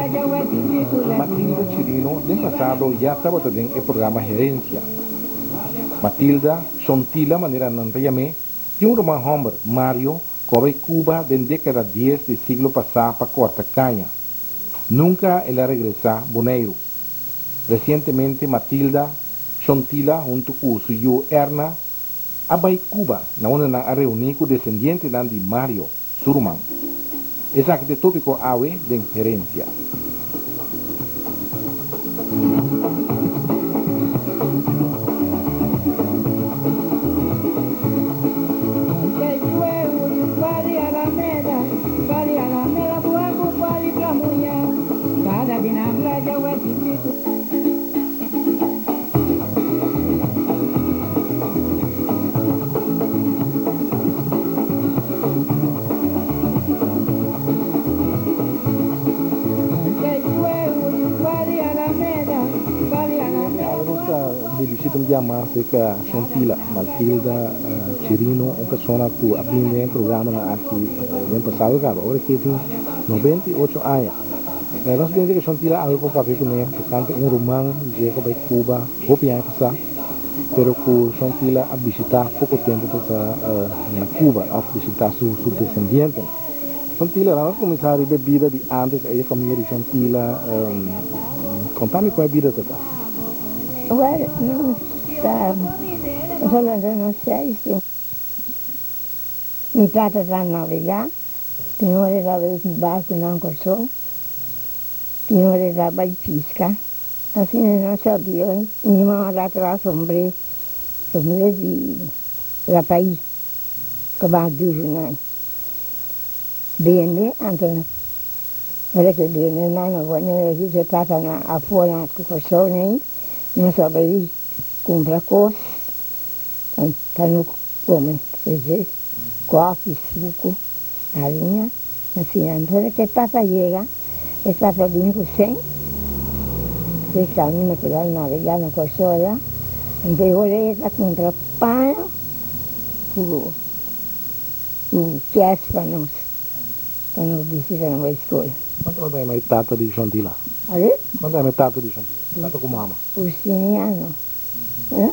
Matilda Chirino den pasado ya tabata den e programa Herencia. Matilda, Shontila manera nan ta yam'é, tin un ruman hòmber, Mario, ku a bai Cuba den dékada dies di siglo pasá pa kòrta kaña. Nunka el a regresá Boneiru. Resientemente Matilda, Shontila huntu ku su yu Erna a bai Cuba na unda nan a reuní ku desendientenan di Mario, su ruman. Esaki ta e tópiko awe den Herensia. Awe nos ta di bishita un bia mas cerca Shontila Matilda Chirino, un persona cu a bini den e programanan aki den pasado caba. Ora ki e tin 98 aña. Nos bini cerca Shontila awe pa papia cune tocante un ruman di dje cu a bay Cuba hopi aña pasa. Pero ku Shon Tila a bishitá poko tempu pasá na Cuba òf bishitá su su desendientenan. Shon Tila, laga nos kuminsá riba e bida di ántes ei e famia di Shon Tila. Konta mi kon e bida ta ta. Wèl, nos ta, nos a lanta nos seis. Mi tata ta navegá, tin ora e ta bai ku barkunan Kòrsou, tin ora e ta bai piska. Asina nos a bira, mi mama ta traha sombré, sombré di rapaí, ku mas duru nan. Bende, anto ora ke bende nan no pone resi ke tata nan afó nan ku Kòrsou nei, nos a bai kumpra kos pa no kome, p'esei kòfi, suku, hariña, asina. Anto ora ke tata yega, e tata bini ku sèn, e kamina ku el a navegá na Kòrsou ayá, anto e ora ei e ta kumpra paña ku kès pa nos, pa nos bisti pa nos bai skol. Kuantu tabata yama e tata di Shondila? Alé? Kuantu yama e tata di Shondila? Tata ku mama? Justiniano. Eh?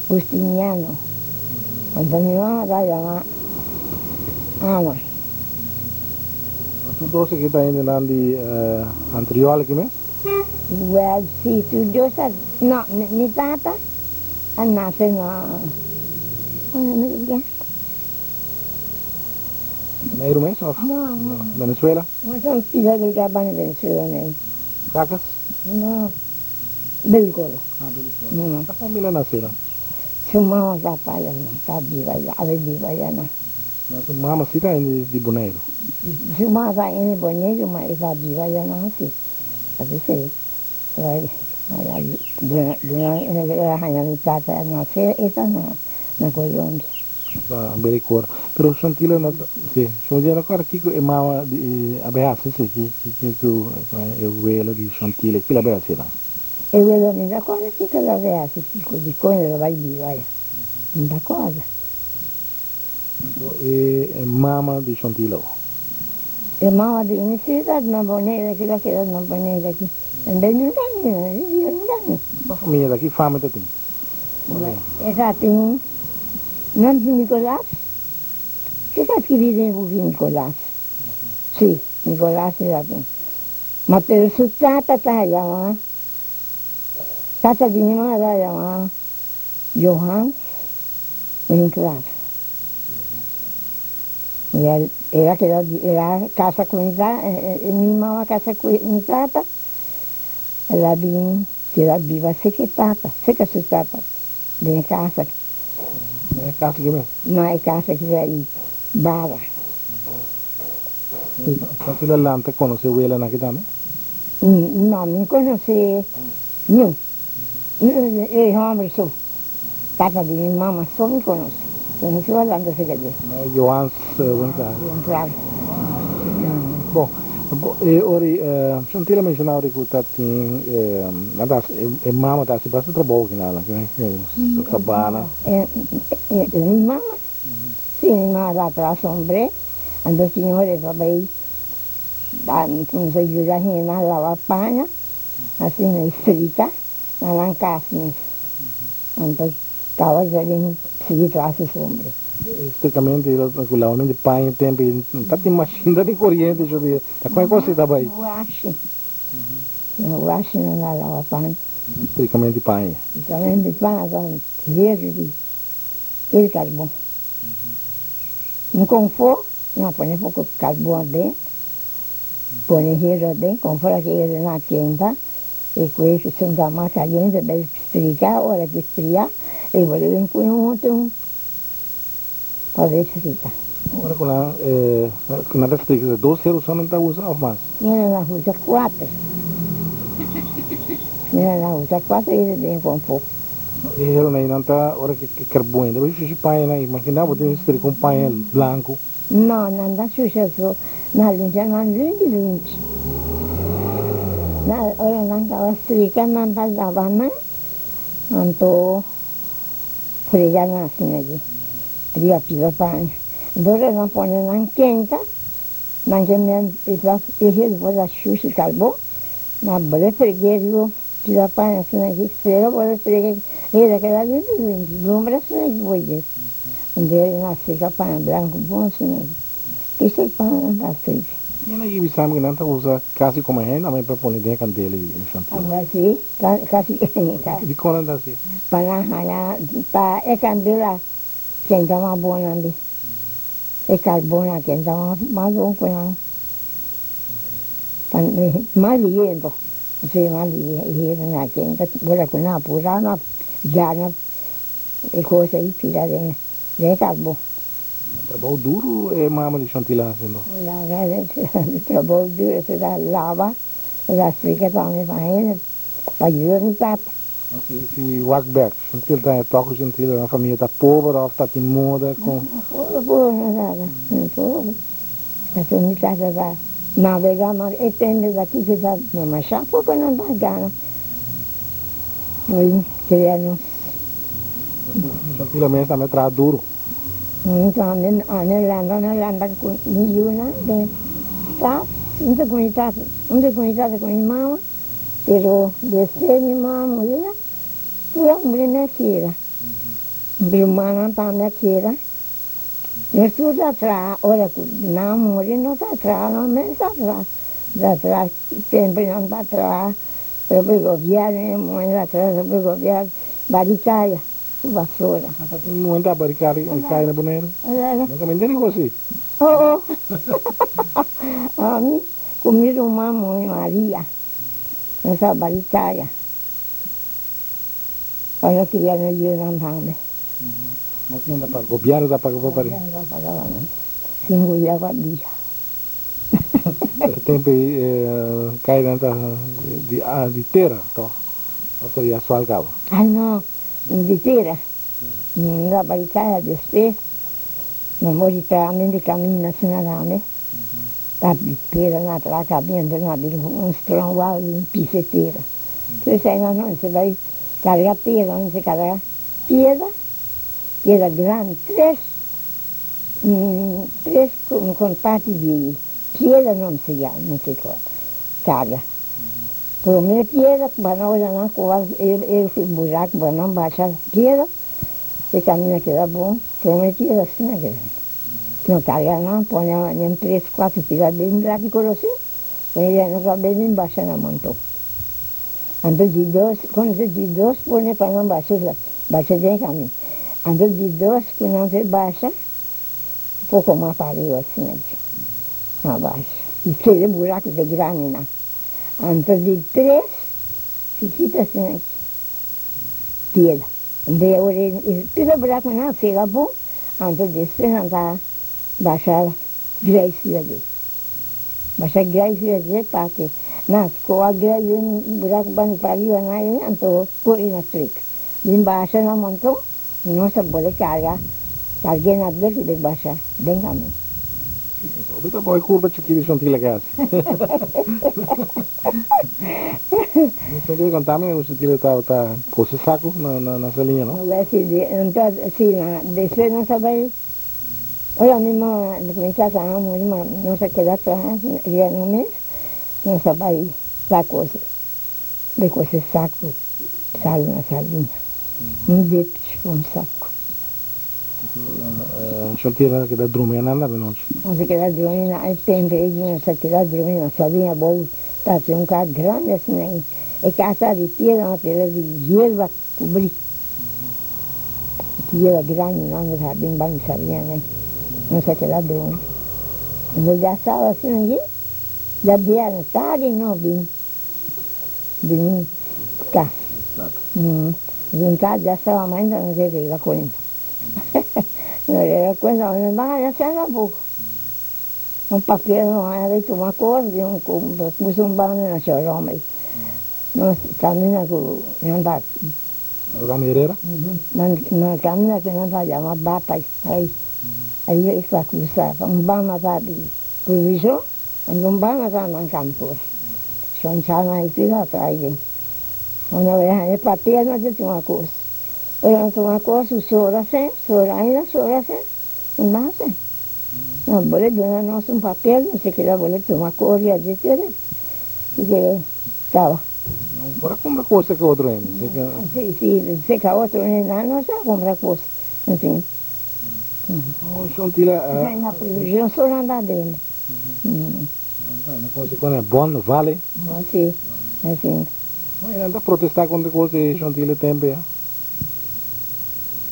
Justiniano. Anto mi mama ta yama Ana. Tur dos aki ta hendenan di Antriol aki mes? Wel, si, tur dos ta, no, mi tata a nace na, unda mi ta bisa? Boneiru mes of? No, no. Venezuela? No, son pila di gabana Venezuela nei. Caracas? No. Belicoro. Ah, Belicoro. No. Ta familia nace nan? Su mama ta paya nan, ta biba ya, awe biba ya nan. Ma su mama si ta hende di Boneiru? Su mama ta hende di Boneiru, ma e ta biba ya nan si. Ta p'esei, duna el a haña mi tata a nace, e ta na Colombia. Na Belicoro. Pero Shantila no ta, si, Shantila no kòrda kiko e mama di a bai hasi si, kiko e welo di Shantila, kila bai hasi nan? E welo mi ta kòrda kiko el a bai hasi, kiko dikon el a bai biba ya, mi ta kòrda. Anto e mama di Shantila bo? E mama di mi si ta na Bonaire, kila keda na Bonaire aki. En bes mi ta mira, mi ta mira. Kua famia ta? Ki fama ta tin? E ta tin nomber di Nicolas? Ke ta skibi den e buki Nicolas? Si, Nicolas e ta tin. Ma pero su tata ta yama, tata di mi mama ta yama Johans Winklaar. El a keda, el a kasa ku mi tata, mi mama a kasa ku mi tata, el a bin. Keda biba seka e tata, seka su tata den e casa aki. Na e casa ki mes? Na e casa ki ta i Bara. Entonces la lanta conoce welanan aki tambe? No, mi conoce niun. E homber so, tata di mi mama so mi conoce. Pero mi so a lanta seka dje. No, Johans Winklaar. Winklaar. Bon, e ora Shantila menciona ora cu ta tin nan ta haci e mama ta haci basta trabou aki nan su cabana. Mi mama? Si, mi mama ta traha sombre, anto tin ora e ta bay. Nos a yuda hende laba paña, asina e strika na nan kas mes. Anto tabata den sigui tras di sombre. Strikamente ku labamento di paña tempu ei no tabatin mashin, no tabatin koriente sho dia. Ta kon e kos ei ta bai? Washi. Na washi nan a laba paña. Strikamente di paña. Strikamente di paña ta heru di el karbon. Un konfó nan a pone poko karbon aden, pone heru aden, konfó a heru nan a kenta. E ku e son ta mas kaliente bai strika, ora ki fria e bo debe pone un otro pa bai strika. Ora ku nan ku nan ta strika ta dos heru so nan ta usa of mas? Nan a usa kuater. Nan a usa kuater heru den konfo. E herunan ei nan ta ora ki karbon ta bai shusha paña nan imagina bo ta strika un paña blanku. No, nan ta shusha so, nan limpia nan limpi limpi. Nan ora nan kaba strika nan ta laba nan, anto frega nan asina aki riba pida paña. Anto ora nan pone nan kenta, nan ke men e hel por ta shushi karbon, nan bole freg'é riba pida paña asina aki, frega bole frega e ta keda limpi limpi, lumbra asina aki bo dje. Deri na strika paña blanku bon asina aki. Kisa e paña nan ta strika? Ken a gibi sami ku nan ta usa kasi komo hende ame pa pone den e kandela i shantila? Awor si, kasi. Dikon nan ta hasi? Pa nan haña pa e kandela kenta mas bon nan di. E karbon a kenta mas bon ku nan. Pa mas liento. Si, mas liento nan a kenta ora ku nan a pura nan gana. E kos ei tira den den karbon. Trabou duru e mama di Shantila hasiendo. Trabou duru e ta laba, e ta strika tambe pa hende pa yuda mi tata. Si si wak bek, Shantila ta tok ku Shantila nan famia ta pober of ta tin moda kon? No pober pober no tata, no pober. Pasobra mi tata ta nabega ma e tempo ta kiko ta no masha poko nan ta gana. Hoy crea nos. Shantila mes tambe traha duru. Tambe ami lanta mi lanta cu mi yunan den cas hunto cu mi tata hunto cu mi tata cu mi mama pero despues mi mama muri tur a muri mi a keda mi rumannan tambe a keda. Nos tur ta traha ora ku nan muri no ta traha no mes ta traha ta traha tempu nan ta traha riba gobièrnu e muhé ta traha riba gobièrnu barikaya ku basura. Ata tin muhé ta barikaya na Boneiru? Nunka mi ntende kosi. Oh oh ami ku mi ruman muhé Maria nos a barikaya pa no kria nos yunan tambe. No tin ta paga, gobièrnu ta paga pa pari. Gobièrnu ta paga pa nos, sin guia pa dia. Pero tempu ei kainan ta di di tera tòg òf ta di asfalt kaba? Ah no, di tera. Mi a bai kaya despues, mi a mori traha di kaminda asina tambe. Ta tera na traha kaminda, na bin ku un strong wou di pisa e tera. Entonces ainan no se bai karga tera, no se karga. Piedra, piedra grandi, tres, tres con parti di piedra no se yama, no se acorda, carga. Prome piedra cu nan ora nan coba e buraco pa nan basha piedra, e camina keda bon, prome piedra asina keda. No carga nan, pone nan tres, cuatro piedra den grandi corosin, pone nan cabeza basha nan monton. Anto di dos, kon se di dos pone pa nan basha basha den kamin. Anto di dos ku nan se basha poko mas pa ariba asina di nan basha. I kere buraku te grandi nan. Anto di tres chikito asina aki piedra. Anto e ora e pida buraku nan sera bon, anto despues nan ta basha grijs riba dje. Basha grijs riba dje pa ke nan skoa grijs den buraku banda pa riba nan ei anto kore na trek. Bin basha na monton nos ta bole karga karg'é na bek i bek basha den kamin. Hopi ta boy kurpa chikito shantila ke hasi. Shantila kontami ku shantila tabata kose saku na na saliña no? Anto si na despues nos a bai. Ora mi mama ku mi tata a muri ma nos a keda traha riba nos mes, nos a bai la kos bai kose saku salu na sardina, un depchi ku un saku. Shortira a keda drumi anan tambe nochi? Nos a keda drumi na e tempu ei nos a keda drumi na sardina bou ta tin un kas grandi asina ei, e kas ta di piedra ma piedra di yerba. Kubrí. Ki yega grandi nan nos hardin ban sabia nan. Nos a keda drumi. Nos ya saba asina dje, ya biernes tardi no bin bini kas. Bin kas ya saba mainta nos e regla kuenta. Nos regla kuenta nos no ban haña sèn tampoko. Un papel no haña bay tuma kos di un puso un banda na chorron bay. Nos camina cu nan ta. Rami Herrera? Nos camina cu nan ta yama Bapa ay ay e ta crusa un banda ta di Provision anto un banda ta nan kantoor. Son chana ay tur a trae den. Una vez haña papel nos ta tuma cos. Ora nos tuma cos su sora sen, sora ainda sora sen. Un base. No bole duna nos un papel, nos a keda bole tuma koria dje tere i ke kaba. No por a kumpra kos seka otro hende, seka. Si, si, seka otro hende nan no sa kumpra kos, asin. Oh, shon tila. Na provision so nan ta bende. Nan kosi kon e bon vale. Si, asin. Nan ta protesta kontra kos e shon tila e tempo ya.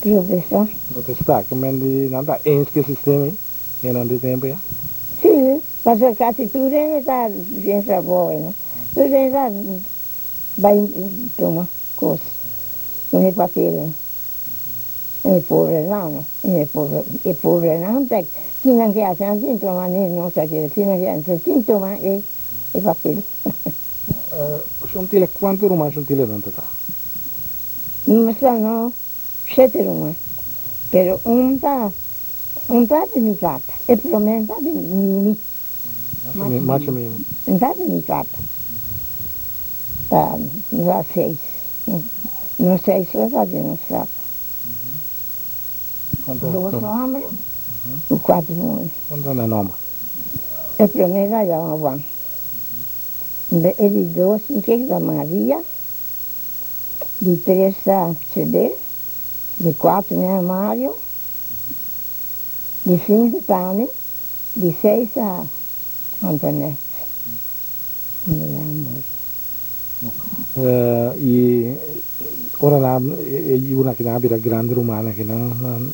Protestá. Protestá, ke men di nan ta eens ku e sistema ei, e nan di tempu ya? Sí, pasobra kasi tur hende ta den trabou ei, no? Tur hende ta bai tuma kos ku e papel ei. E pobrenan, no? E pobre, e pobrenan ta kinan ke hasi nan tin tuma ni nos a kere kinan ke hasi tin tuma e e papel. Shon Tila, kuantu ruman Shon Tila nan ta ta? Mi sa no shete ruman, pero un ta un ta di mi tata, e prome ta di mimi. Macho mimi. Un ta di mi tata. Ta mi sa seis. No seis so ta di nos tata. Dos homber ku kuater muher. Konta nan nomber. E prome ta yama Juan. E di dos mi ke ta Maria, di tres ta Chebé, di kuater mi a Mario, di sinku ta ami, di seis ta Antoinette. Unda nan a muri. I ora nan e yunan aki nan a bira grandi rumannan aki nan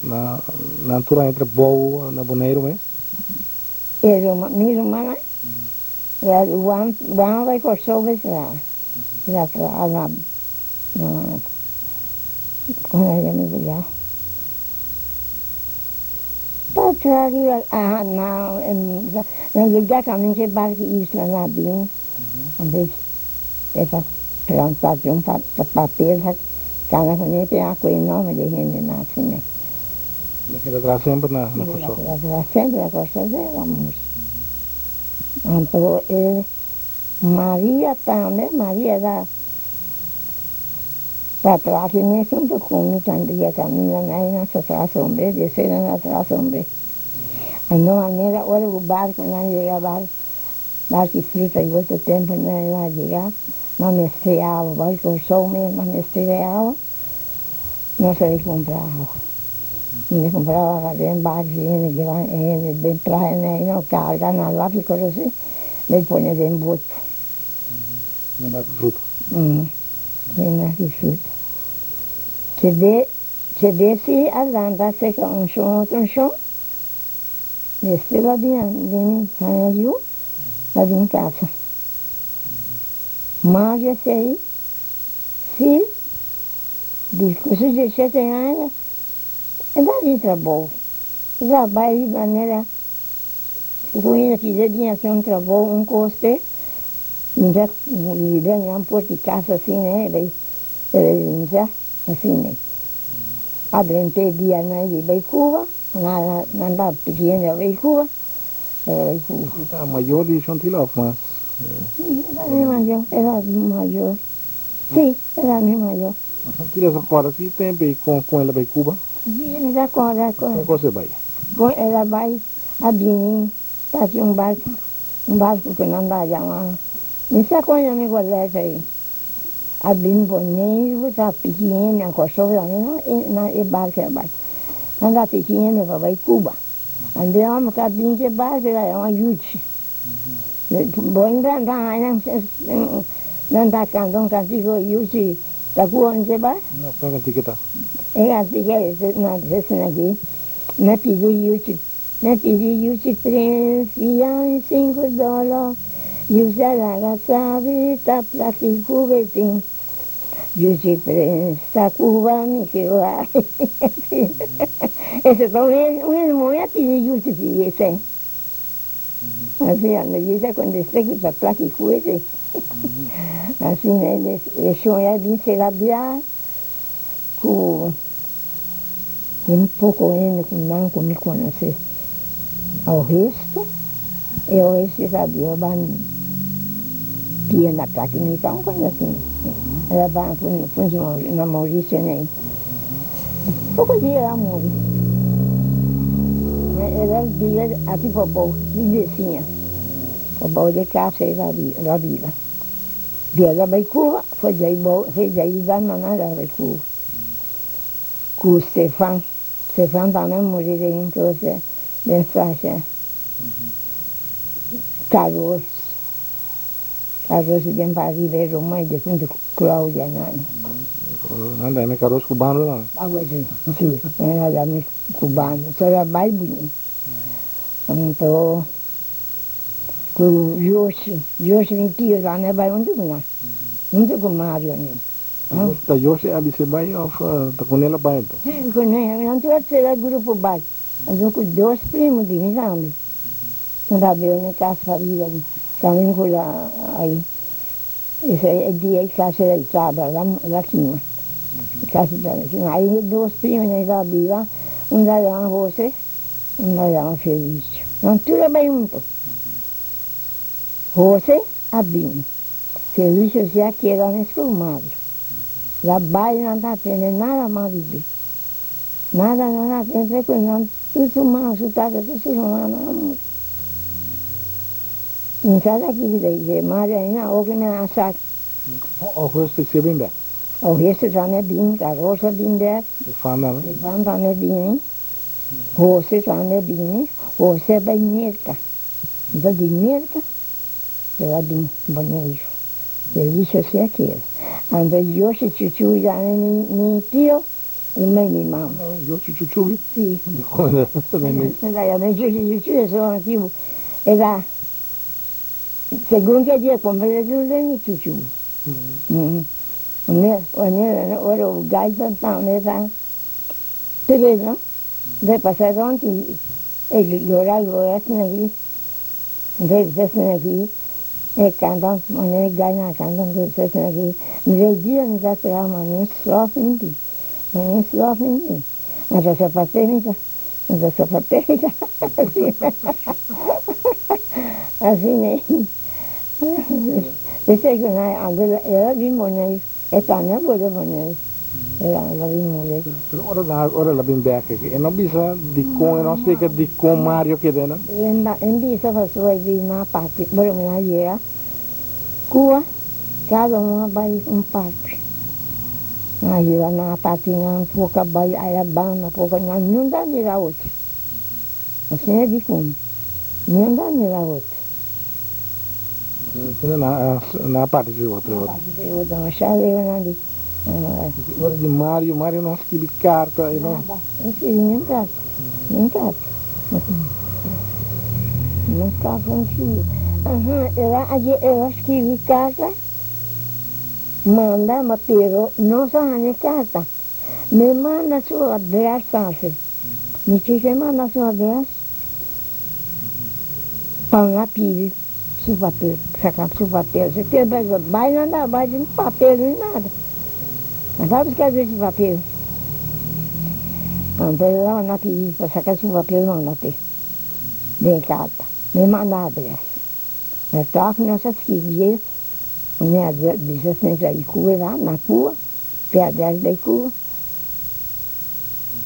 nan tur a entra bou na Boneiru mes? E ruman mi rumannan Juan Juan bai Kòrsou bai traha el a traha na na kon a yama e lugar pa traha riba aha na na lugar kaminda ke barku isla na bin antes e ta planta un papel ta kana kuné pe a kohe nòmber di hende na asina. El a keda traha semper na Kòrsou. El a keda traha semper na Kòrsou te el a muri. Anto e Maria tambe, Maria ta ta traha ki mes huntu ku mi tambe kaminda na e nan sa traha sombre, despues nan sa traha sombre. Anto manera ora ku barkunan yega barku fruta i otro tempu nan a yega, nan mester awa, bai Kòrsou mes nan mester e awa. Nos a di cumpra awa. Mi di cumpra awa na den baki hende lleva hende den playa na no carga na lapi cos asi mi pone den boto. Den baki fruta. Den baki fruta. Chebe chebe si a lanta seca un shon otro shon despues la bin bin haña yu la bin casa. Mario esey. Sí, di ku su diesshete aña e ta di trabou. E ta bai di manera ku hende pidi di hasi un trabou, un kos p'e, limpia limpia nan por di kas asina e bai e bai limpia asina. A drenta e dianan di bai Cuba, nan ta pidi hende a bai Cuba, e bai Cuba. E ta mayor di Shantila of mas? Era mi mayor, era mi mayor. Sí, era mi mayor. Shantila sa corda si tempo ei con con el a bai Cuba? Sí, mi sa corda con. Con cos e bai? Kon el a bai a bini ta haci un barco, un barco cu nan ta yama, mi sa con yama e guarda esey, a bini Boneiru ta piki hende, na Corsou tambe nan e barco a bai, nan ta piki hende pa bai Cuba, anto e homber cu a bini cu e barco ta yama Yuchi, bo nan ta haña nan ta canta un cantico Yuchi ta cu once bai? No, cual cantico ta? E cantico nan ta asina aki, Mi pidi yuchi Mi pidi yuchi prins fian sinku dolo Yuchi a laga sabi ta plaki ku betin Yuchi prins ta kuba mi ke bai Eso ta un hende un hende muhé a pidi yuchi pidi esei Asina yuchi a kontest'é ku ta plaki ku betin Asina e shon ya bin sera bia Ku tin poko hende ku nan ku mi konosé. Augusto, e Augusto sa biba ban tienda plaki mi ta un konosé. El a ban funchi na Mauricio nei. Poko dia el a muri. El a biba aki pabou di bisiña, pabou di kasa el a biba. Biel a bai Cuba, for djai bou, for djai Ivan Manuel a bai Cuba cu Stefan. Stefan tambe a muri den un cruce den Francia. Carlos, Carlos i den pa ariba e ruman e difunto Claudia nan. Nan ta yama e Carlos cubano tambe? Awe si, si, nan a yama e cubano. So el a bai bini. Anto. Ku Yoshi, Yoshi mi tio tambe a bai huntu ku nan, huntu ku Mario ni. Ta Yoshi a bis'é bai òf ta ku nel a bai anto? Si, ku nel, nan tur a trega grupo bai, anto ku dos primo di mi tambe. Nan ta bira na e kas pariba di kamin ku la ai, esei e dia e kas era di tabla, la kima, e kas di tabla kima. Ai e dos primonan ta biba, un ta yama Jose. Un a yama Felicio. Nan tur a bai hunto. Jose a bini. Felicio si a keda mes ku Mario. La bai nan ta tende nada mas di dje. Nada nan a tende ku nan tur su mama, su tata, tur su rumannan a muri. Mi sa ta kiko ta dje Mario ainda oki nan a sa. Augusto si a bin bek. Augusto tambe a bini, Carlos a bin bek. Stefan tambe. Stefan tambe a bini. Jose tambe bini, Jose a bai Merka. Anto di Merka el a bin Boneiru. El di Jose a keda. Anto Yoshi Chuchubi tambe mi mi tio i mai mi mama. Yoshi Chuchubi? Si. Dikon el a yama Yoshi Chuchubi pasobra motibu el a segun ke dia kompra el a duna den mi Chuchubi. Ora gaita tambe ta. Pero de pasa rond y e lora lora asina aki, de asina aki, e canta manera e gana canta de asina aki, de dia mi ta traha ma ni un slof mi tin, ma ni un slof mi tin, ma ta sapate mi ta, ma ta sapate mi ta, asina, asina ei, p'esei cu nan antes el a bin Boneiru. E tambe a bolbe Boneiru. El a bin muri. Pero ora nan ora el a bin bek aki, e no bisa dikon, e no splika dikon Mario keda einan? E bisa pasobra e bin na parti, ora mi a yega Cuba, kada un a bai un parti. Nan a yega na partinan, poko a bai aya banda, poko nan nunta a mira otro. Asina dikon, nunta a mira otro. Asina nan a parti fi otro. Nan a parti fi otro, masha leu nan di. Ora di Mario, Mario no a skibi karta? Nada, no skibi niun karta, niun karta. Niun karta no skibi. Aha, el a ayer el a skibi karta, manda, ma pero no sa haña e karta. Mi manda su adres tambe. Mi kiko manda su adres pa mi a pidi su papel, saca su papel. Si te bai nan ta bai sin papel ni nada. Nan ta busca su papel. Anto el a manda pidi pa saca su papel manda p'e den carta. Mi manda adres. Na tòg nos a skirbié un adres bisa snetra i Cuba, na Cuba, p'e adres bai Cuba.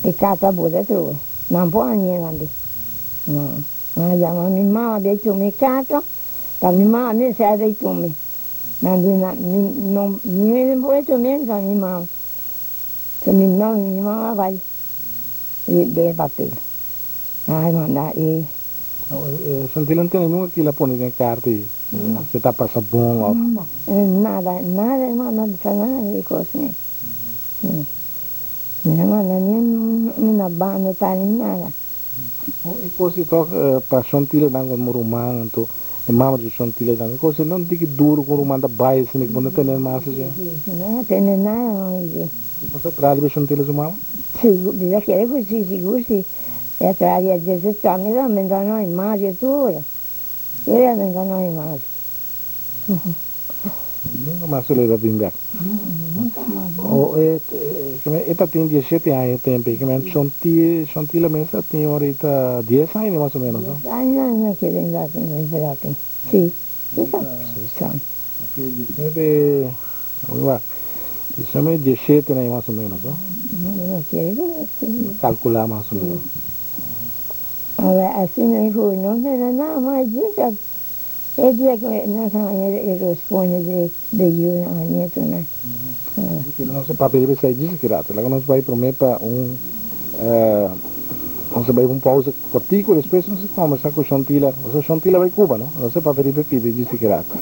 E carta a bota atrobe. Nan por hañ'é nan di. No. Nan a yama mi mama bay tuma e karta, pa mi mama mester a bay tuma. Nan di nan, mi no, mi no por tuma ta mi mama. So mi mama, mi mama a bay den e papel. Nan a manda e. Santila no tene nunca kila pone den e karta ei, si ta pasa bon of. No, nada, nada, mi mama no bisa nada di e kos ei. Mi no manda ni una banda tal ni nada. E kos ei tòg pa Shon Tila nan ku ruman anto e mama di Shon Tila tambe e kos ei no diki duru ku un ruman ta bai asina ku bo no tene mas dje. No no tene nada no dje. I bo sa traha riba Shon Tila su mama? Sigur, mi ta kere ku si, sigur si. E a traha di a dje tambe ta menta no mas dje tur. Tur a menta no mas. Nunka mas Soledad bin bek. Nunka mas. O e e ta tin diesshete aña e tempo ei. Kimen Shontila mes ta tin orita dies aña mas o menos no? Dies aña no ke den dat den si. Sa. Ok diesnuebe a mi wak diesnuebe diesshete na mas o menos no? No ke Kalkula mas o menos. Awor asina ku no tene nada mas dje. E dia ku nos a haña e rosponde di de yunan a nietonan. Pero nos a papia riba esei djis aki rato. Laga nos bai promé pa un nos a bai un pausa kortiku despues nos a kombersá ku Shon Tila. Pasobra Shon Tila bai Cuba no. Nos a papia riba e pida djis aki rato.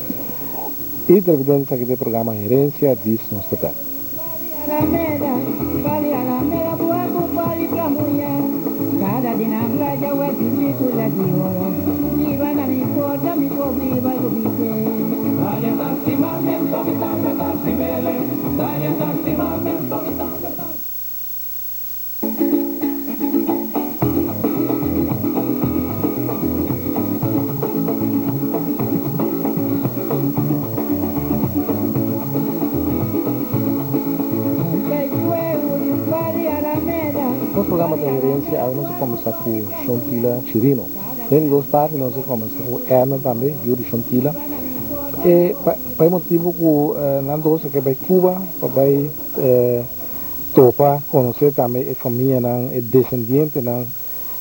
I televidente esaki ta e programa Herencia djis nos ta bèk. Nos programa ta Herencia, awe nos a combersa cu Shontila Chirino. Den di dos parti nos a combersa cu Erna tambe, yu di Shontila. E pa e motibo cu nan dos a ke bay Cuba pa bay Topa konosé tambe e famianan, e desendientenan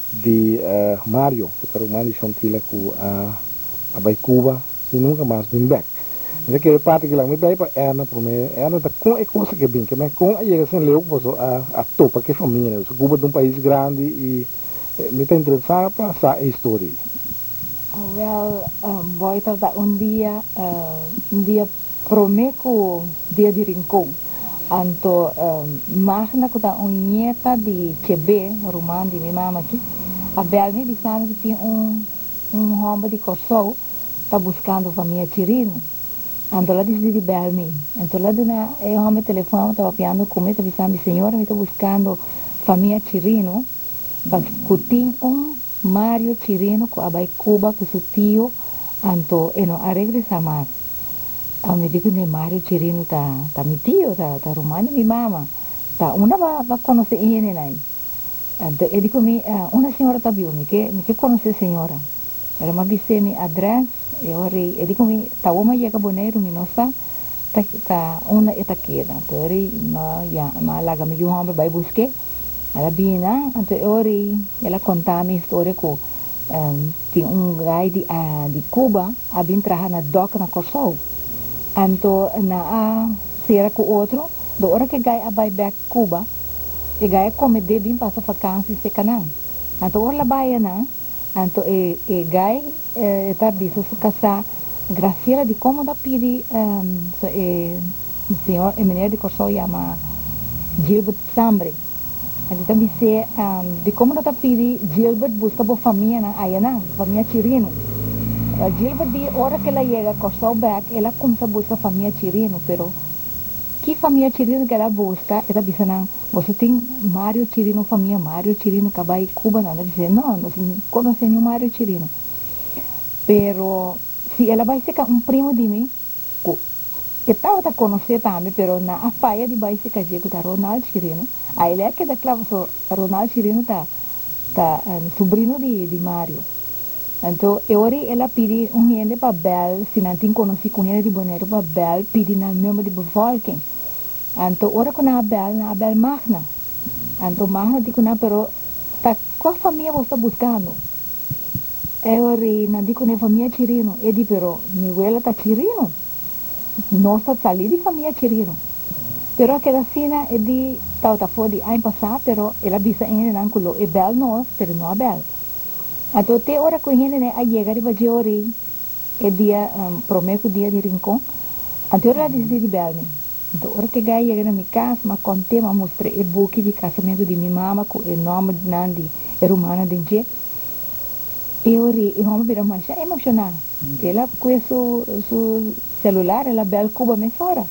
di Mario, ku ta ruman di Shontila ku a bai Cuba sin nunka mas bin bèk. Mi ta kere parti kilan mi bai pa Erna promé. Erna ta kon e kos a ke bin? Ke men kon a yega sin leu ku boso a topa ku e famianan? Pasobra Cuba ta un pais grandi i mi ta interesá pa sa e historia ei. Wèl, boy tabata un dia, un dia Prome ku dia di Rincon. Anto Magna ku ta un ñeta di Chebe, ruman di mi mama aki, a bel mi bisa mi ku tin un un homber di Kòrsou ta buskando famia Chirino. Anto el a disidi di bel mi. Anto el a duna e homber telefon, ta papiando ku mi, ta bisa mi, Señora mi ta buskando famia Chirino, pas ku tin un Mario Chirino cu a bay Cuba cu su tio anto e no a regresa mas. A mi di cu ne Mario Chirino ta ta mi tio, ta ta ruman di mi mama. Ta unda ba ba conoce e hendenan? Anto e di cu mi, una señora ta biu, mi ke mi ke conoce e señora. Pero mi a bis'e mi adres, e ora ei e di cu mi ta awor mi a yega Boneiru mi no sa ta ta unda e ta keda. Anto e ora ei mi a ya mi a laga mi yu homber bay busque. El a bina, anto e ora ei el a konta mi historia ku tin un gai di di Cuba a bin traha na dòk na Kòrsou. Anto nan a sera ku otro, do ora ku e gai a bai bèk Cuba, e gai a kome dé bin pasa fakansi seka nan. Anto ora el a bai anan, anto e e gai e ta bisa su kasá, Graciela di komo ta pidi e señor e meneer di Kòrsou yama Gilbert Sambre. Anto ta bis'é, Dikon bo ta pidi Gilbert buska bo famianan ayanan, famia Chirino? Gilbert di ora ku el a yega Kòrsou bèk, el a kumsa buska famia Chirino, pero ki famia Chirino ku el a buska? E ta bisa nan, Boso tin Mario Chirino, famia Mario Chirino ku a bai Cuba? Nan ta bis'é, No, nos no konosé niun Mario Chirino. Pero si el a bai seka un primo di mi, Ku e tabata konosé tambe pero nan a faya di bai seka dje ku ta Ronald Chirino. A el a keda kla paso Ronald Chirino ta ta subrino di di Mario. Anto e ora ei el a pidi un hende pa bèl si nan tin konosí ku un hende di Boneiru pa bèl pidi nan number di bevolking. Anto ora ku nan a bèl nan a bèl Magna. Anto Magna di ku nan pero ta. Kua famia bo sta buskando? E ora nan di kuné famia Chirino. E di, Pero mi wela ta Chirino. Nos ta sali di famia Chirino. Pero a keda asina, e di, tabata for di aña pasá, pero el a bisa e hendenan ku lo e bèl nos, pero no a bèl. Anto te ora ku e hendenan a yega riba dje ora ei, e dia promé ku dia di Rincon, anto el a disidí di bèl mi. Anto ora ku e gai yega na mi kas, m'a kont'é, m'a mustr'é e buki di kasamentu di mi mama ku e nòmbernan di e rumannan den dje. E ora ei e hòmber bira masha emoshoná. El a kue su su selular, el a bèl Cuba mesora.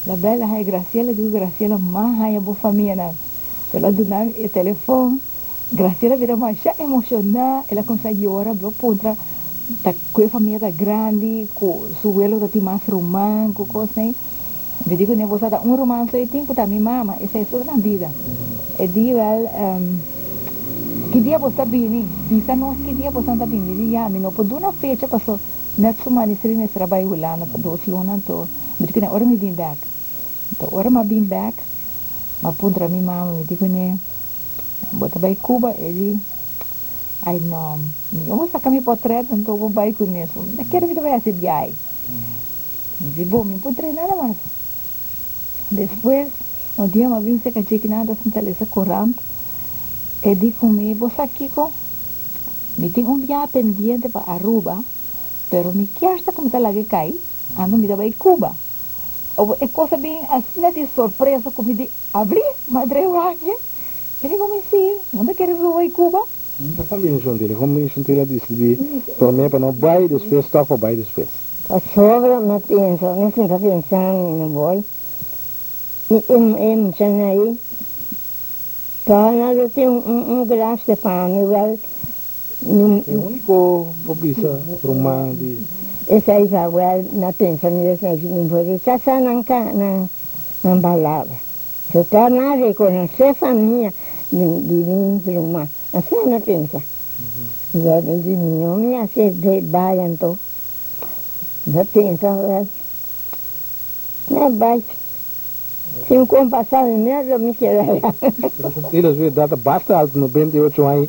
El a bèl a haña Graciela, el di ku Graciela, M'a haña bo famianan. Anto el a duna mi e telefòn. Graciela bira masha emoshoná, el a kuminsá yora, blo puntra ta ku e famia ta grandi, ku su welo ta tin mas ruman, ku kosnan ei. Mi di kuné, bo sa ta un ruman so e tin ku ta mi mama, esei so na bida. E di, wèl, ki dia bo ta bini? Bisa nos ki dia bosan ta bini. Mi di, ya, mi no por duna fecha paso nèt su manisri mester a bai Hulanda pa dos luna, anto mi di kuné, ora mi bin bèk. Anto ora mi a bin bèk, mi a puntra mi mama, mi di kuné, Bo ta bai Cuba? E di, Ai no, mi no por saca mi potret anto bo bai cu neso. Mi ta kere mi ta bai haci biahe. Mi di, Bo, mi por trae nada mas. Despues, un dia mi a bin seca dje kinan ta sinta lesa corant. E di cu mi, Bo sa kico? Mi tin un biahe pendiente pa Aruba, pero mi kier sa cu mi ta laga e cay, anto mi ta bai Cuba. E cos a bin asina di sorpresa cu mi di, Abri, madre wak-e. E di mi si, bo ta kere bo bai Cuba? Ta kon bini Shantila? Kon bini Shantila a disidí promé pa no bai, despues tòg pa bai despues? Pasobra mi a pensa, mi sinta pensa mi no bai. Mi e muchanan ei, tòg nan lo tin un grasia pa mi, wèl mi. E úniko bo bisa ruman di. Esei ta wèl mi a pensa mi esei mi por rechasá nan ka nan nan palabra. So ta nan rekonosé famia di di mi ruman. Asina mi a pensa. Wèl mi di mi no mi hasi de bai anto. Mi a pensa wèl mi a bai. Si un kon pasa mi mierda mi keda ya. Pero Shantila su edad ta basta alto, 98 aña.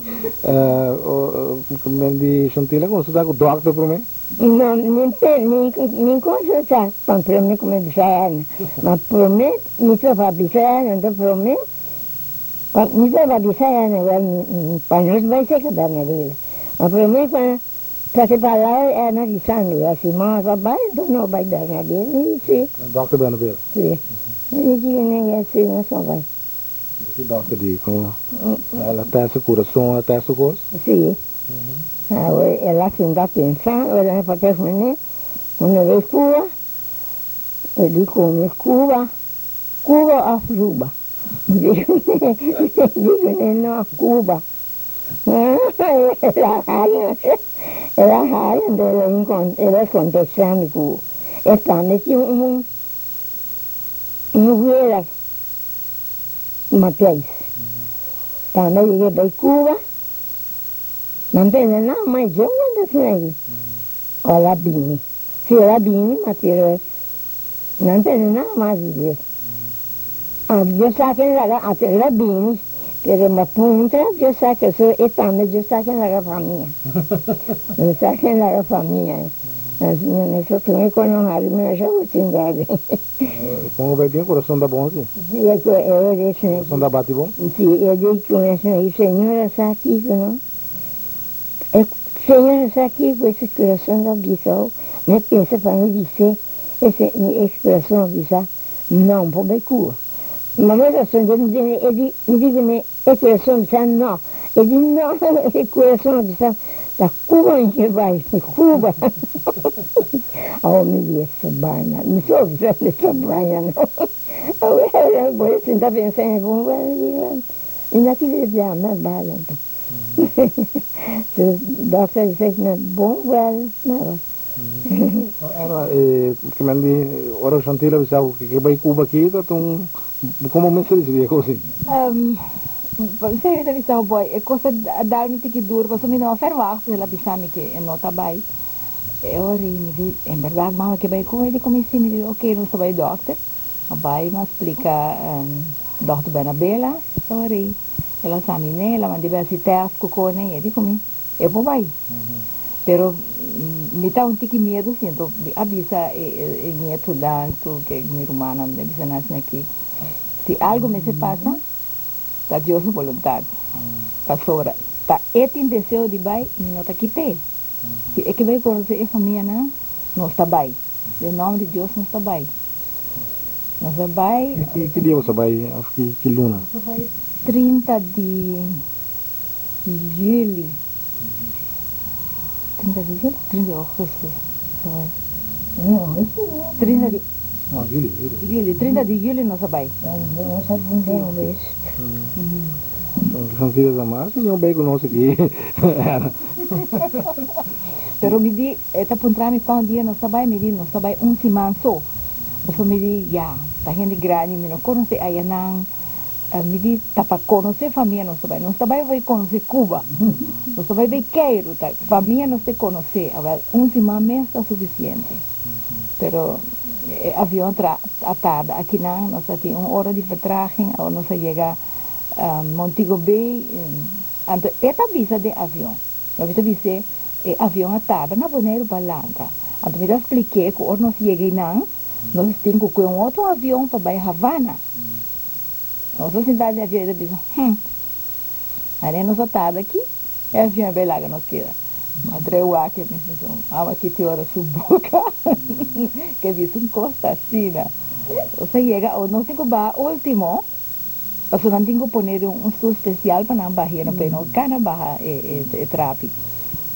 Men di Shantila consulta cu dokter prome? No, ni pe, ni, ni consulta pa prome cu mi bisa Erna. Ma prome mi ta pa bisa Erna, anto prome pa mi ta pa bisa Erna wel mi, pa nos bai seca Bernadela. Ma prome pa Ta se palabra e na di sangre, asi mama pa bai anto no bai Bernabé, mi di si. Dokter Bernabé? Si. Mi di ki nega si nos no bai. Di ki dokter di ku el a test su kurason, el a test su kos? Si. Awe el a sinta pensa, ora mi papia kuné, ku no bai Cuba, e di ku mi Cuba, Cuba of Ruba? Mi di kuné no, Cuba. El a hari anto el a contesta mi cu e tambe tin un wela Matias. Tambe a yega bay Cuba, nan pensa no ma dje wanta asina aki. O el a bini, si el a bini ma pero nan pensa no mas di dje. Dios sa ken laga ate el a bini, pero mi a puntra Dios sa ken so e tambe Dios sa ken laga famia. Dios sa ken laga famia. Nosotros mi kono hari mi no sa ku tin dadi. Kon bo tin kurason ta bon si? Si e ku e di Kurason ta bati bon? Si e di ku e señora sa kiko no. E señora sa kiko ese kurason ta bisa mi a pensa pa mi bis'é ese mi kurason a bisa. No por bai Cuba. Ma mi razon dje mi e di mi di kuné e kurason bisa no. E di no e kurason a bisa ta Cuba mi ke bai, Cuba. Awor mi di eso baña, mi so bisa eso baña no. Awor bo a sinta pensa e bon bueno mi di bueno mi no kere biaha mi a bai anto. Su dokter a bisa bon bueno mi a bai. No era ke men di ora Shantila bisa ku ke bai Cuba aki ta un komo mester risibi e kos ei? Si mi ta bisa bo e kos a dal mi tiki duro pasobra mi no a verwacht el a bisa mi ke e no ta bai. E ora ei mi di en berdad mama ke bai Cuba? E di komo si mi di oke nos ta bai dokter. A bai mi a splika dokter Bernabela e ora ei. El a saminé, el a mand'é bai hasi tèst ku kone i e di ku mi, e por bai. Pero mi ta un tiki miedu si, anto mi a bisa e nietunan ku ke mi rumannan, mi a bisa nan asina ki si algu mester pasa, ta Dios su boluntat. Pasobra ta e tin deseo di bai, mi no ta kit'é. Si e ke bai konosé e famianan, nos ta bai. Den nòmber di Dios nos ta bai. Nos a bai. Ki dia boso a bai òf ki luna? Nos a bai 30 di juli. 30 di juli? 30 di augustus. 30 di. No, juli, juli. Juli, 30 di juli nos a bai. Nos a bin den augustus. Son kiko ta mas señor bai ku nos aki. Pero mi di. E ta puntra mi cuan dia nos ta bay, mi di nos ta bay un siman so. Pasobra mi di ya, ta hende grandi, mi no conoce ayanan. Mi di ta pa conoce famia nos ta bay, nos ta bay bay conoce Cuba, nos ta bay bay Cairo, ta famia nos ta conoce. Awel un siman mes ta suficiente. Pero e avion a a tarda akinan, nos a tin un ora di vertraging, awor nos a yega Montego Bay, anto e ta bisa den avion. Mi ta bis'é, E avion a tarda na Boneiru pa lanta. Anto mi ta splik'é ku ora nos yega einan, nos tin ku kue un otro avion pa bai Havana. Nos a sinta den avion i ta bisa, Hm, ane nos a tarda aki, e avion a bai laga nos keda. Ma drei wak e bisa, Mama kiti ora su boka ke bisa un kos ta asina. Nos a yega, nos tin ku baha ultimo. Pasobra nan tin ku pone den un stul spesial pa nan baha no pa e no kana baha e trapi.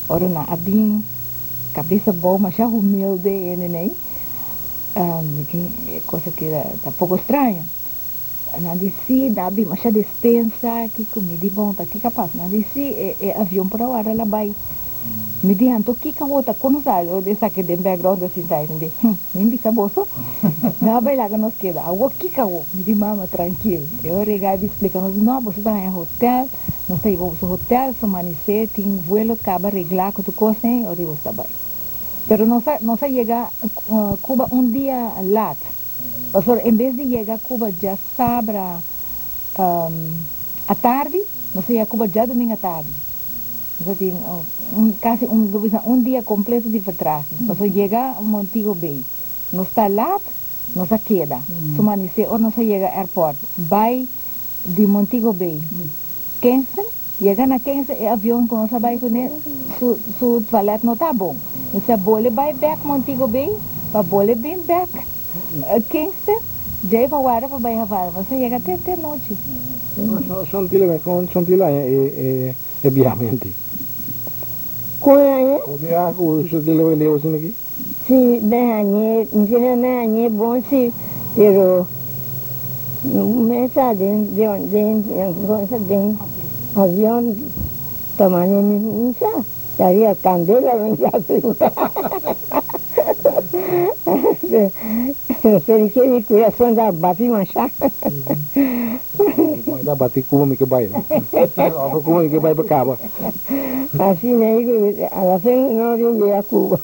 Ora nan a bin kabes abou masha humilde e hende nei, mi di e kos aki ta poko straño. Nan di si, nan a bin masha despensa, kiko? Mi di bon ta kiko a pasa? Nan di si e avion por a warda la bai. Mi di anto kiko awor ta kono sa esaki den background ta sinta mi di hm mi bisa boso nan a bai laga nos keda awor kiko awor mi di mama trankil e ora e Gaby splika nos no boso ta haña hotel nos ta hiba boso hotel so manisé tin vuelo kaba regla ku tur kos ei ora boso ta bai pero nos a nos a yega Cuba un dia lat pasobra en bes di yega Cuba djasabra atardi nos a yega Cuba djadumingu atardi. Nos a tin un casi un lo bisa un dia completo di vertraging. Pasobra yega Montego Bay nos ta laat, nos a keda. Su manisé ora nos a yega airport bay di Montego Bay Kingston, yega na Kingston e avion cu nos a bay cune su su toilet no ta bon. Nos a bole bay bek Montego Bay pa bole bin bek Kingston djey pa warda pa bay Havana. Nos a yega te te nochi. Shantila, con Shantila e E biaha-menti. Kon hañ'é? Bo biaha ku su di leu leu asina aki? Si, mi hañ'é, mi si no mi hañ'é bon si, pero mi sa den den den den avion ta mane mi sa, ta riba kandela mi sa brinka. Pero ke mi kurason ta bati masha. Como ta bati Cuba mi ke bai no. Of Cuba mi ke bai pa caba. Asina e ku a la fin no tin yega Cuba.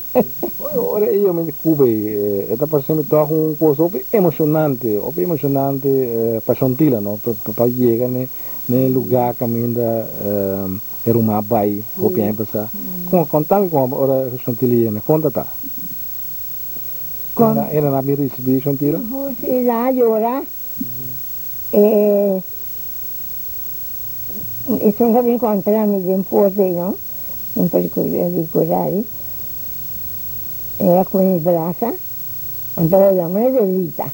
Ora e yama di Cuba ei e ta parse mi tog un cos hopi emocionante, hopi emocionante pa Shontila no, pa yega ne e lugar caminda e ruman a bai hopi aña pasa. Conta mi como ora Shontila yega, con ta ta? Con. Ena na bin ricibi Shontila? Si na yora. E esun ta bin kontra mi den porta ei no, mi por rikordá e a ku mi brasa, anto el a yama e welita.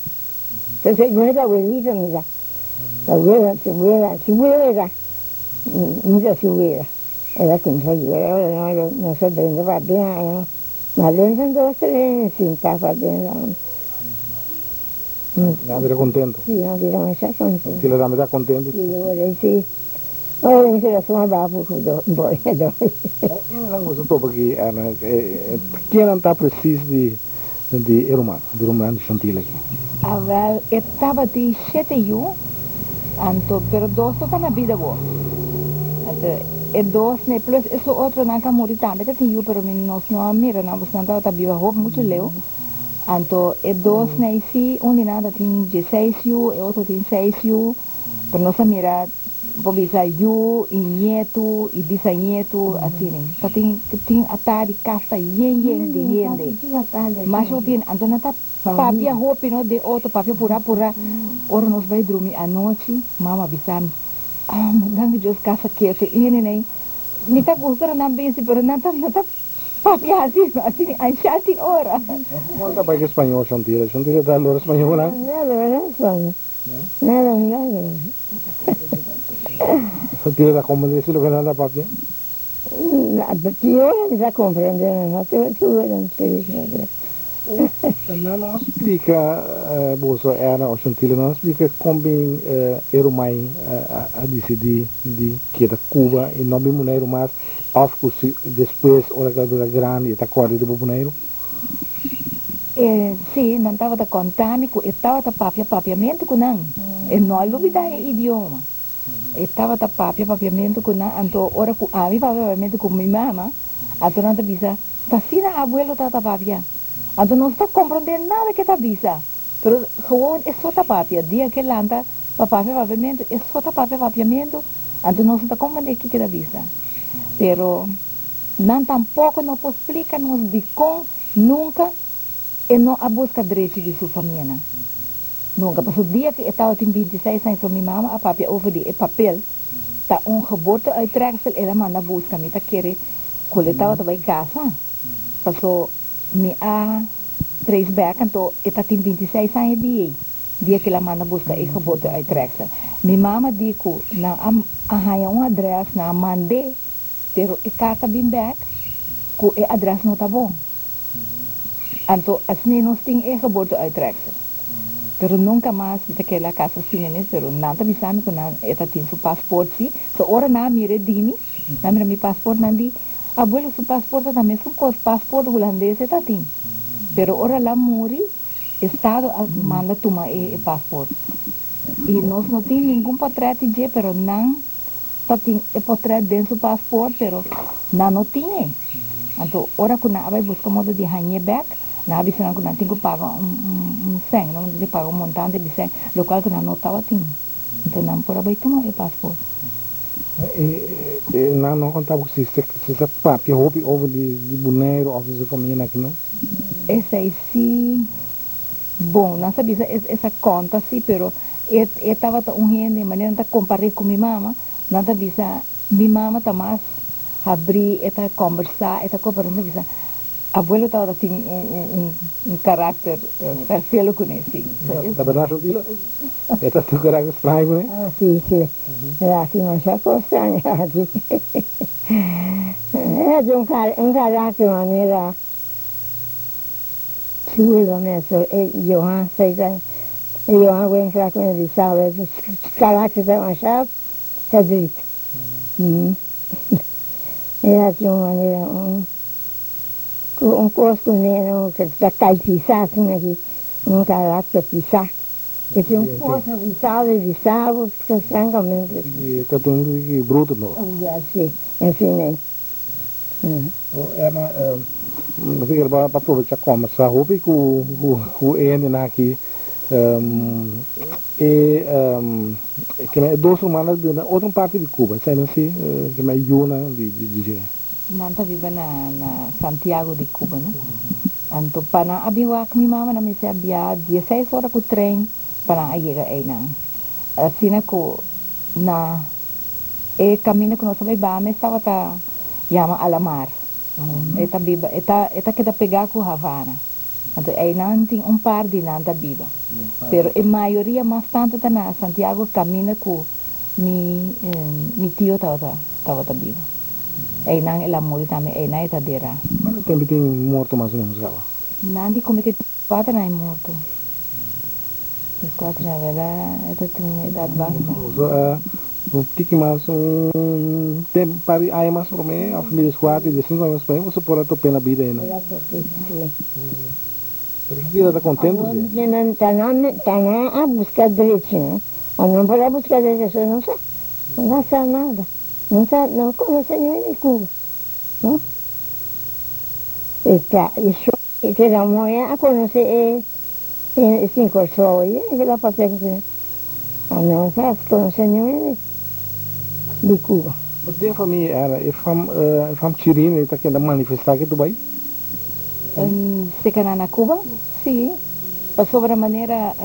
So segun e ta welita mi ta, ta wela, su wela, su wela e ta, mi ta su wela. El a kuminsá yora ora no nos a drenta paden aña, ma dentro dos tres sinta paden. Nan bira contento. Sí, nan bira masha contento. Tila tambe ta contento. Sí, ora ei sí. Ora mi keda suma bapu ku do boy do. Ene nan gusta topa aki, Erna, ken nan ta precies di di e ruman, di ruman di Shantila aki? Awel, e tabatin shete yu, anto, pero dos no ta na bida bo. Anto, e dos ne plus e su otronan ku a muri tambe ta tin yu, pero mi nos no a mira nan, pasobra nan tabata biba hopi muchu leu. Anto e dos nei si, un di nan ta tin dieseis yu, e otro tin seis yu, pero nos a mira Bo bisa yu i ñetu i bisañetu asina. Ta tin tin atardi kas ta yen yen di hende. Masha hopi hende. Anto nan ta papia hopi no den oto, papia purá purá. Ora nos bai drumi anochi, mama bisa mi, Ah, danki Dios kas a ketu. I hende nei, mi ta gusta ora nan binsi pero nan ta nan ta papia asina asina anshá tin ora. Kon ta bai ku spañol, Shantila? Shantila ta lora spañol, ha? Lora spañol. Nada, nada. Tira ta comprende si loke nan ta papia? Ti ora mi ta comprende nan, ma tur tur nan splika. Nan no a splika boso Erna o Shantila, nan a splika kon bin e Rumai a disidi di keda Cuba i no bin Boneiru mas of ku si despues ora ku el bira grandi e ta kòrda riba Boneiru? E, sí, nan tabata konta mi ku e tabata papia papiamentu ku nan. E no a lubidá e idioma. E tabata papia papiamentu ku nan, anto ora ku ami papia papiamentu ku mi mama, anto nan ta bisa, Ta asina abuelo tabata papia. Anto nos ta komprondé nada ke ta bisa, pero gewoon e so ta papia. Dia ke lanta pa papia papiamentu, e so ta papia papiamentu, anto nos no ta komprondé kiko e ta bisa. Pero nan tampoko no por splika nos dikon nunka e no a buska drechi di su famianan. Nunka. Pasobra dia ku e tabatin bintiseis aña, so mi mama a papia over di e papel, ta un geboorte-uittreksel el a manda buska. Mi ta kere ku el tabata bai kasa, paso mi a trace back anto e ta tin bintiseis aña di ei, dia ku el a manda buska e geboorte-uittreksel. Mi mama di ku nan a haña un adres, nan a mand'é. Pero e karta bin bek ku e adres no ta bon. Anto asina nos tin e geboorte-uittreksel. Pero nunka mas mi ta kere la kasa asina mes, pero nan ta bisa mi ku nan e ta tin su pasport si. So ora nan a mira e di mi, nan a mira mi pasport, nan di, Abuelo su pasport ta mesun kos pasport hulandes e ta tin. Pero ora la muri, estado a manda tuma e pasport. I nos no tin ningun potret di dje, pero nan. Ta tin e potret den su paspoort pero nan no tin e. Anto ora cu nan a bay busca modo di hañ'e bek, nan a bisa nan cu nan tin cu paga un un cen, nan tin cu paga un montante di cen, locual cu nan no tabatin. Anto nan por a bay tuma e paspoort. E nan no conta bo si si sa papia hopi over di di Boneiru of di su familia nan aki no? Esey si, bon, nan sa bisa esa conta si pero E e tabata un hende, manera nan ta kompar'é ku mi mama, nan ta bisa, mi mama ta mas habrí, e ta kòmbersá, e ta koperá, nan ta bisa, abuelo tabata tin un un un un karakter ferfelo kuné, sí. Ta berdad, Shantila? E ta tin un karakter straño kuné? Ah, sí, sí. El a hasi masha kos straño aki. El a tin un un karakter manera. Chulo mes e Johan sei e Johan Wenstra ku Elisabeth su karakter ta masha verdriet. E hasi un manera un ku un kos ku neno ta kai pisá asina aki un karakter pisá. E tin un kos a bisa bo e bisa bo frankamente. Ta tin un bruto no. Si, en fin ei. Erna, mi ta kere pa aprovecha kombersa hopi ku ku e hendenan aki. E keme e dos rumannan ta biba na otro parti di Cuba, eseinan si keme e yunan di dje. Nan ta biba na na Santiago di Cuba no. Anto pa nan a bin wak mi mama nan mester a bia dieseis ora ku tren pa nan a yega einan. Asina ku na. E kaminda ku nos a bai Bames tabata yama Alamar. E ta biba, e ta, e ta keda pegá ku Havana. Anto einan tin un par di nan ta biba. Pero e mayoria mas tantu ta na Santiago kaminda ku mi, mi tio tabata, tabata biba. Einan el a muri tambe, einan e ta derá. Kuantu tempu tin morto mas o ménos kaba? Nan di kome ke Kuater aña morto. Des kuater aña bela e ta tin un edat basta. So un tiki mas un tempo un par di aña mas prome of mi des kuater des sinku aña mas prome boso por a tope na bida ainda. Por a tope si. Pero su bida ta contento si. Awor ta nan ta nan a buska drechi no a no por a buska drechi so no sa no sa nada no sa no conoce ni un di Cuba no e ta e E keda moe a conoce e e sin Corsou y e keda papia cu si a no sa conoce niun hende. Di Cuba. But den famia era e fam e fam Chirino e ta keda manifesta ke tu bai? Seka nan na Cuba? Si, pasobra manera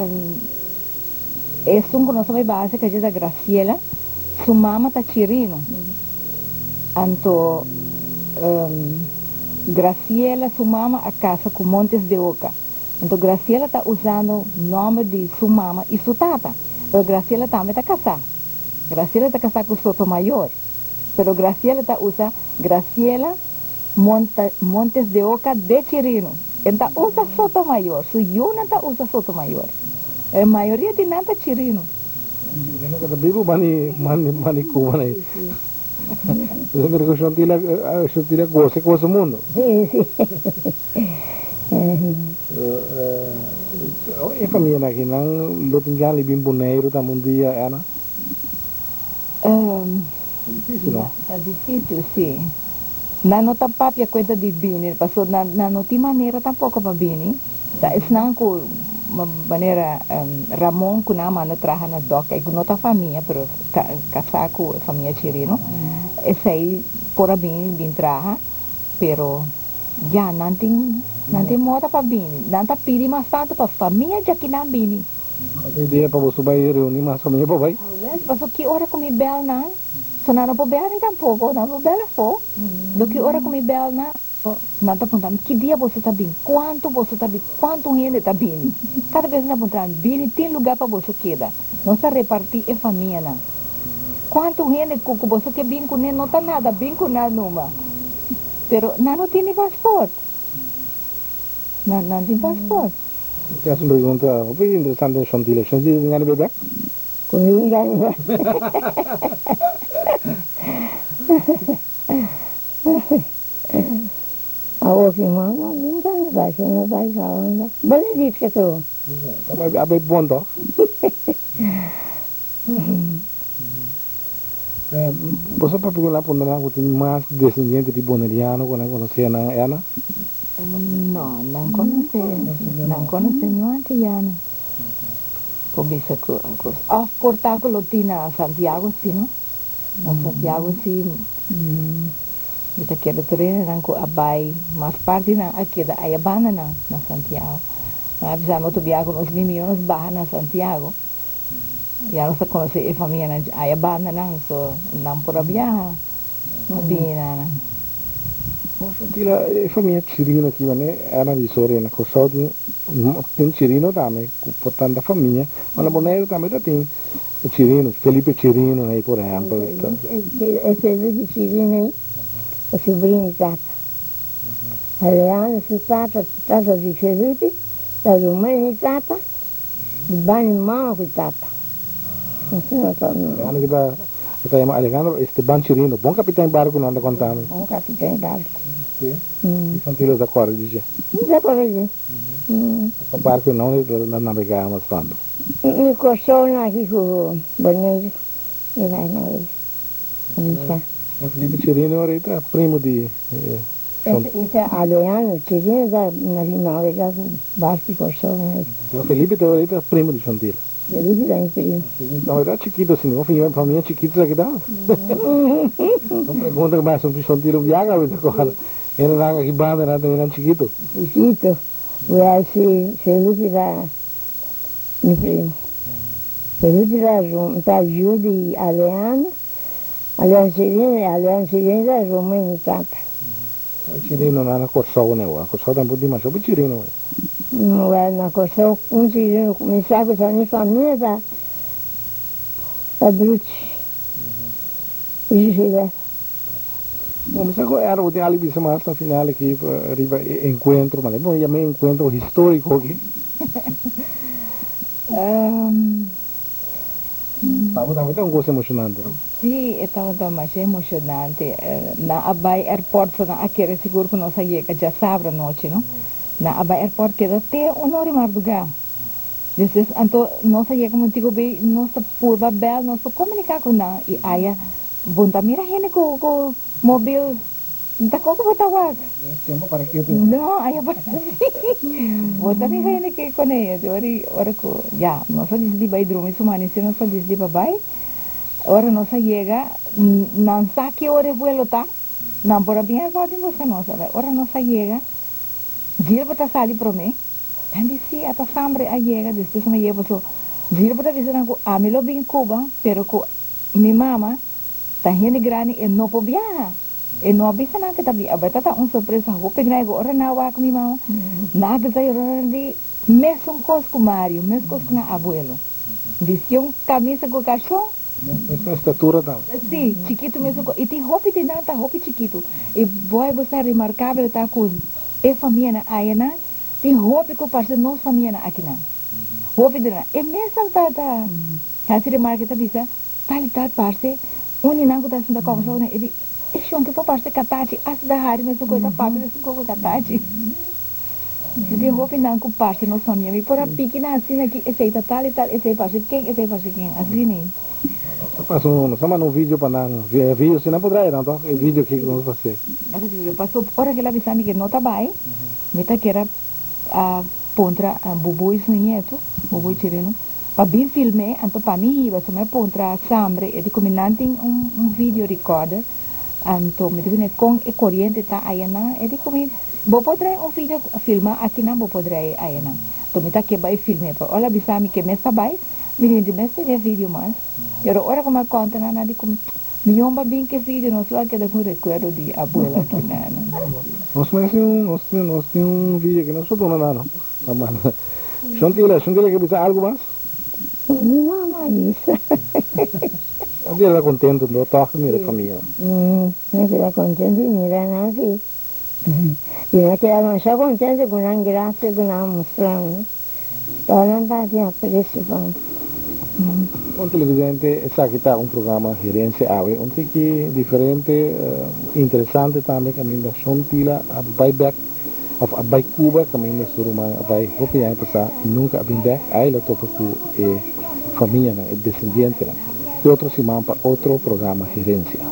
esun ku nos a bai base ka dje ta Graciela, su mama ta Chirino. Anto Graciela su mama a kasa ku Montes de Oca. Anto Graciela ta usando nòmber di su mama i su tata. Pero Graciela tambe ta kasá. Graciela ta kasá ku Sotomayor. Pero Graciela ta usa Graciela Monta Montes de Oca de Chirino. E ta usa Sotomayor. Su yunan ta usa Sotomayor. E mayoria di nan ta Chirino. Chirino ku ta bibu bani bani bani Cuba nei. Mira ku Shantila Shantila gosa gosa mundo. Sí, sí. E famianan aki nan lo tin gana di bin Boneiru tambe un dia, Erna? Ta difícil, no? Ta difícil, sí. Nan no ta papia cuenta di bini, pasobra nan no tin manera tampoco pa bini. Ta esnan cu manera Ramon cu nan a manda traha na dok, cu no ta famia, pero casá cu e famia Chirino, esey por a bini bin traha, pero ya nan tin nan tin moda pa bini. Nan ta pidi mas tanto pa famia djaki nan bini. Otro dia pa boso bai reuni mas famia pa bai. Awel, paso ki ora ku mi bel nan, so nan no por bel mi tampoco, nan no por bel afo. Do ki ora ku mi bel nan, nan ta puntra mi, ki dia boso ta bin, kuantu boso ta bin, kuantu hende ta bini. Kada bes nan ta puntra mi, bini tin luga pa boso keda, nos ta reparti e famianan. Kuantu hende ku ku boso ke bin kuné no ta nada, bin ku nan numa. Pero nan no tin ni pasport. Nan nan tin pasport. Te haci un pregunta hopi interesante Shantila. Shantila tin gana di bebe? Cu mi tin gana di bebe. Awor ki mama mi tin gana di bai, si no bai sa unda. Bo le dici ke tu? A bai bon toch? Boso papia cu nan punta nan cu tin mas descendiente di Boneriano cu nan conoce nan Erna? No, nan conoce, nan conoce niun Antiyano. Por bisa cu of por ta cu lo tin na Santiago si no? Na Santiago si mi ta kere tur hendenan cu a bay mas parti nan a keda aya banda nan na Santiago. Nan a bisa mi otro bia cu nos mimio nos baha na Santiago. Ya nos ta conoce e famianan aya banda nan, so nan por a biaha a bini na nan. Bo Shantila, e famia Chirino aki mane era di Soria na Kòrsou tin tin Chirino tambe ku por tanta famia, ma na Boneiru tambe ta tin Chirino, Felipe Chirino ei por ehèmpel. E Felipe Chirino ei ta subrino di tata. Aleandro su tata, tata di Felipe, ta ruman di tata. Di bani mama ku tata. Alejandro ki ta e ta yama Alejandro Esteban Chirino, bon kapitan barku nan ta konta mi. Bon kapitan barku. Si. Ki Santilo ta kòrda di dje? Mi ta kòrda di dje. Kua barku nan ta nabegá mas tantu? Mi Kòrsou nan aki ku Boneiru mi bai nabegá. Mi sa. Felipe Chirino ora ta primo di. Esa Adriano Chirino ta navega ku barku di Kòrsou na e. Pero Felipe ta ahorita primo di Shantila. Felipe ta mi primo. No era chikito si no famia chikito sa kita. Un pregunta ku mi hasi Shantila un biaha mi ta kòrda. Eran aki banda eran eran chikito. Chikito. Wea si Felipe ta mi primo. Felipe ta ta yu di Adriano. Aleon Chirino, Aleon Chirino ta ruman di tata. Chirino na na Kòrsou ne wak. Kòrsou tambe tin masha hopi Chirino wey. Wèl na Kòrsou un Chirino ku mi sa ku ta mi famia ta ta Druchi Gilbert. Bon mi sa ku Erwin bo tin algu bisa mas na final aki riba e enkuentro, mane bo yama e enkuentro históriko aki. Pa bo tambe ta un kos emoshonante, no? Sí, e tabata masha emoshonante. Nan a bai airport, so nan a kere sigur ku nos a yega djasabra anochi, no? Nan a bai airport keda te un ora i mardugá. Despues, anto nos a yega Montego Bay, nos ta purba bèl, nos por komuniká ku nan i aya bo no ta mira hende ku ku mobil. Ta koko bo ta wak? Tempo para ketu. No, aya para si. Bo ta mira hende ke kone. Ora ora ku ya nos a disidi bai drumi su manisi nos a disidi pa bai. Ora nos a yega, nan sa ki ora e vuelo ta, nan por a bin a di buska nos. Ora nos a yega, Gilbert a sali promé, nan di si, ata Sambre a yega, despues mi a yega paso Gilbert a bisa nan ku ami lo bin Cuba, pero ku mi mama ta hende grandi e no por biaha. E no a bisa nan ku e ta biaha, but ta un sorpresa hopi grandi ku ora nan a wak mi mama, nan a grita yora nan di mesun kos ku Mario, mes kos ku nan abuelo. Bisti un camisa cu carson. Mesmo estatura tambe. Si, chikitu mesmo cu, y tin hopi di nan ta hopi chikitu. Y boy bo sa remarcabel ta cu e famianan ayanan tin hopi cu parce nos famianan akinan. Hopi di nan. E mes ta ta haci remarke ta bisa tal y tal parce un di nan cu ta sinta conversa cu nan e di e shon ke por parce Katachi hasta ta hari mesmo cu e ta papia mesmo cu Katachi. Mi tin hopi nan ku parse nos famia. Mi por a piki nan asina ki esei ta tal i tal, esei parse ken, esei parse ken. Asina ei. Nos a pasa un, nos a manda un video pa nan. E video si nan por draai nan tok, e video ki nos pase. Paso ora ke el a bisa mi ke no ta bai, mi ta kere a puntra Bubui su nieto, Bubui Chirino, pa bin film'é, anto pa mi hiba. So mi a puntra Sambre, e di ku mi nan tin un video recorder. Anto mi di kuné kon e koriente ta ayanan, e di ku mi, Bo por trae un video filma akinan, bo por trae ayanan. Anto mi ta ke bai film'é, pero ora bisa mi ke mes ta bai, mi di mi mes tene video mas. Pero ora ku mi a konta nan, nan di ku mi, Mi yomba bin ke video, nos lo a keda ku un rekuerdo di abuela akinan. Nos mes tin un, nos tin, nos tin un video ke nos por duna nan, no? Ta manda. Shontila, Shontila ke bisa algu mas? Mi mama a bisa. A keda contento no toch di mira famia. Mi a keda contento di mira nan si. I mi a keda masha contento cu nan gracia cu nan a mustra mi. Pero nan tabatin aprecio pa mi. Bon televidente, esaki ta un programa Herencia Awe, un tiki diferente, interesante tambe caminda Shon Tila a bay bek of a bay Cuba caminda su ruman a bay hopi aña pasa y nunca a bin bek, ay lo topa cu e famianan, e descendientenan. Te otro siman pa otro programa Herencia.